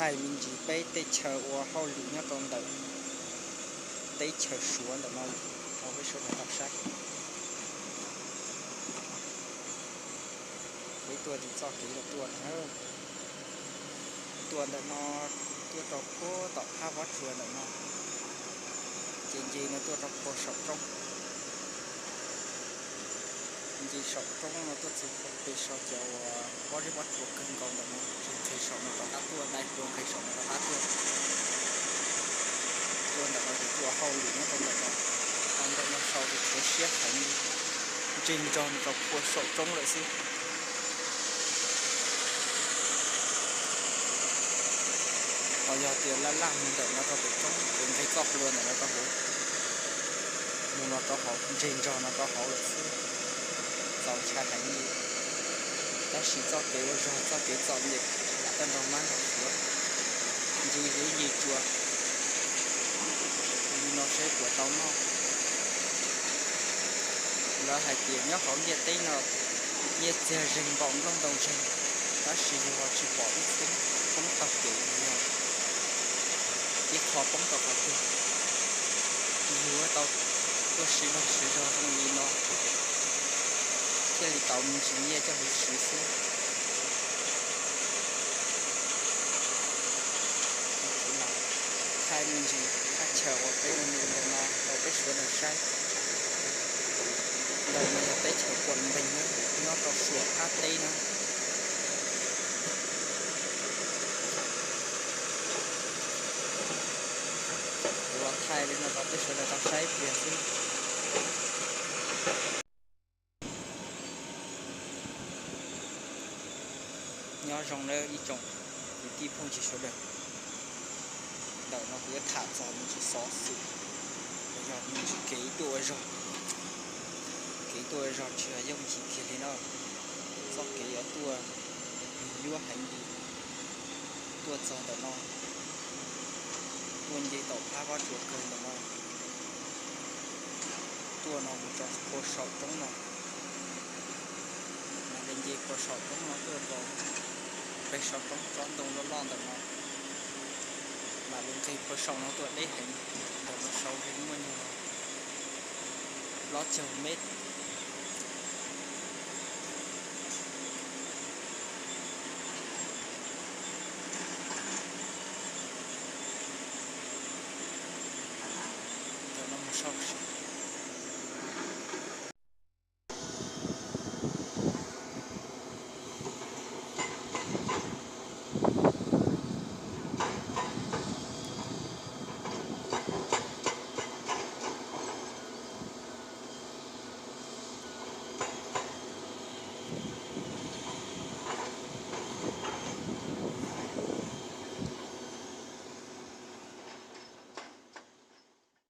Thaij me ntsis peb tej chaw ua hauj lwm nyob rau ntawm teb chaws Suav ntawm no rau peb sawv daws tau saib. Peb tuaj tim txoj kev los tuaj na, tuaj ntawm no tuaj rau puag tom phab Vab Tsua ntawm no, ces nce no tuaj rau puag saum roob. Nce saum roob no tuaj txog puag pem saum cov uas pob zeb pob tsuas kawg nkaus ntawm no, tsis nqes saum no rov qab tuaj, dai puag nqes saum no rov qab tuaj. Tuaj ntawm no ces tuaj hauj lwm nyob rau ntawm no, ho ntawm no sau ces tshuav siab heev li, ntseg nrog no rau puag saum roob lawm xwb. Ho yog tias laj laj mus ntawm no rau pem roob, ces nqeg txoj hlua ntawm no rau hauv, mus no rau hauv, ntseg nrog no rau hauv lawm xwb. Txaus ntshai heev li. Tab sis txoj kev ua zog, txoj kev txom nyem, lam tau nrog mab nrog suav nce zeb nce tsua li no seb puas tau noj. Lawv hais tias nyob hauv ntiaj teb no, nyiaj txiag zeeg npaum nplooj ntoo zeeg, tab sis yus ho tsis pom ib txheeb poob taug kev los yog ib qho poob rau qhov twg. Yus tau tuaj siv zog siv zog zoo li no thiaj li tau me ntsis nyiaj coj mus siv xwb. Kuv los thaij me ntsis thaj chaw uas peb ua ntawm no rau peb sawv daws saib. Ntawm no yog teb chaws Puas Npeeg na, nyob rau saum qab teb na. Kuv los thaij li no rau peb sawv daws tau saib ib pliag xwb. Nyob zoo nawb ib tsoom kwv tij phooj ywg sawv daws. Ntawm no kuv yuav tham txog me ntsis xov xwm los yog me ntsis kev tuaj ua zog. Kev tuaj ua zog tsis yog yooj yim kiag li na. Txoj kev yuav tuaj yuab heev li. Tuaj txog ntawm no, tuaj nce tom phab Vab Tsua kawg ntawm no, tuaj no mus rau puag saum roob no, mam li nce puag saum roob no tuaj rau pem saum roob tsob ntoo loj loj ntawm no, mam li nqeg puag saum no tuaj deb heev. Ntawm no sau li muaj nyuag plaub caug mev. Ntawm no mus sau